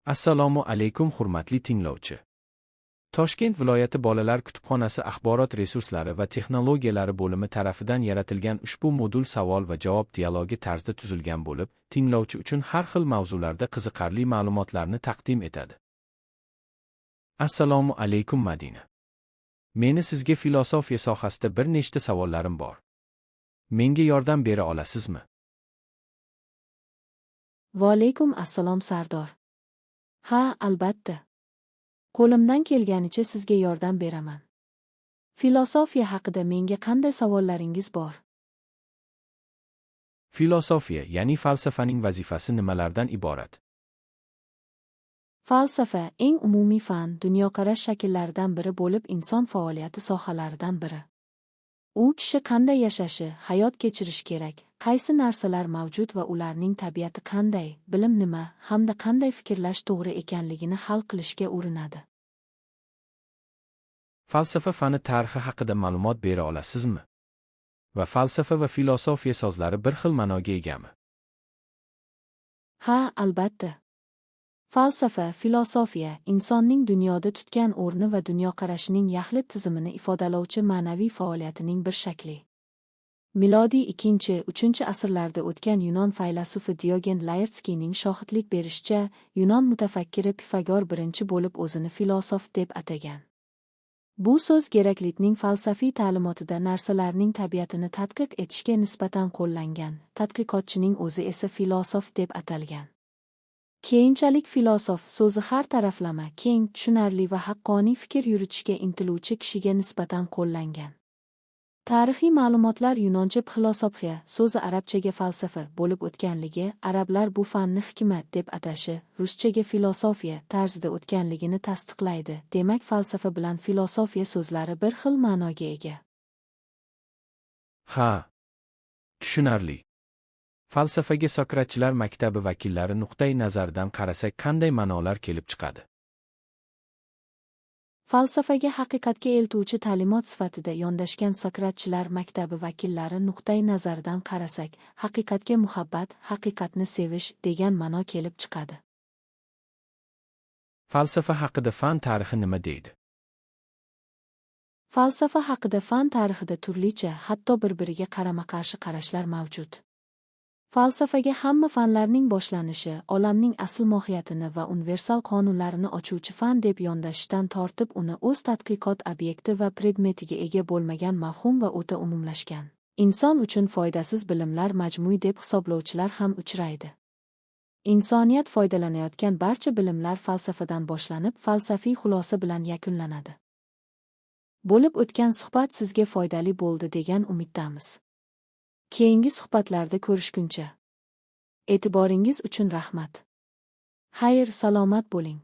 Assalomu alaykum, hurmatli tinglovchi. Toshkent viloyati bolalar kutubxonasi axborot resurslari va texnologiyalari bo'limi tarafidan yaratilgan ushbu modul savol va javob dialogi tarzida tuzilgan bo'lib, tinglovchi uchun har xil mavzularda qiziqarli ma'lumotlarni taqdim etadi. Assalomu alaykum, Madina. Meni sizga filosofiya sohasida bir nechta savollarim bor. Menga yordam bera olasizmi? Va alaykum assalom, Sardor. Ha, albatta. Qo'limdan kelganicha sizga yordam beraman. Filosofiya haqida menga qanday savollaringiz bor? Filosofiya, ya'ni falsafaning vazifasi nimalardan iborat? Falsafa eng umumiy fan, dunyoqarash shakllaridan biri bo'lib, inson faoliyati sohalaridan biri. U kishi qanday yashashi, hayot kechirishi kerak, qaysi narsalar mavjud va ularning tabiati qanday, bilim nima hamda qanday fikrlash to'g'ri ekanligini hal qilishga urinadi. Falsafa fani tarixi haqida ma'lumot bera olasizmi? Va falsafa va filosofiya so'zlari bir xil ma'noga egami? Ha, albatta. Falsafa, filosofiya insonning dunyoda tutgan o'rni va dunyoqarashining yaxlit tizimini ifodalovchi ma'naviy faoliyatining bir shakli. Milodiy 2-3 asrlarda o'tgan yunon faylasufi Diogen Layertskiyning shohidlik berishicha, yunon mutafakkiri Pifagor birinchi bo'lib o'zini filosof deb atagan. Bu so'z Geraklitning falsafiy ta'limotida narsalarning tabiatini tadqiq etishga nisbatan qo'llangan, tadqiqotchining o'zi esa filosof deb atalgan. Keyinchalik filosof so'zi har taraflama, keng, tushunarli va haqqoniy fikr yuritishga intiluvchi kishiga nisbatan qo'llangan. Tarixiy ma'lumotlar yunoncha philosophia so'zi arabchaga falsafa bo'lib o'tganligi, arablar bu fanni hikmat deb atashi, ruschaga filosofiya tarzida o'tganligini tasdiqlaydi. Demak, falsafa bilan filosofiya so'zlari bir xil ma'noga ega. Ha. Tushunarli. Falsafaga Sokratchilar maktabi vakillari nuqtai nazaridan qarasak, qanday ma'nolar kelib chiqadi? Falsafaga haqiqatga eltuvchi ta'limot sifatida yondashgan Sokratchilar maktabi vakillari nuqtai nazaridan qarasak, haqiqatga muhabbat, haqiqatni sevish degan ma'no kelib chiqadi. Falsafa haqida fan tarixi nima deydi? Falsafa haqida fan tarixida turlicha, hatto bir-biriga qarama-qarshi qarashlar mavjud. Falsafaga hamma fanlarning boshlanishi, olamning asl mohiyatini va universal qonunlarini ochuvchi fan deb yondashishdan tortib, uni o'z tadqiqot obyekti va predmetiga ega bo'lmagan mavhum va o'ta umumlashgan, inson uchun foydasiz bilimlar majmui deb hisoblovchilar ham uchraydi. Insoniyat foydalanayotgan barcha bilimlar falsafadan boshlanib, falsafiy xulosa bilan yakunlanadi. Bo'lib o'tgan suhbat sizga foydali bo'ldi degan umiddamiz. Keyingi suhbatlarda ko'rishguncha. E'tiboringiz uchun rahmat. Xayr, salomat bo'ling.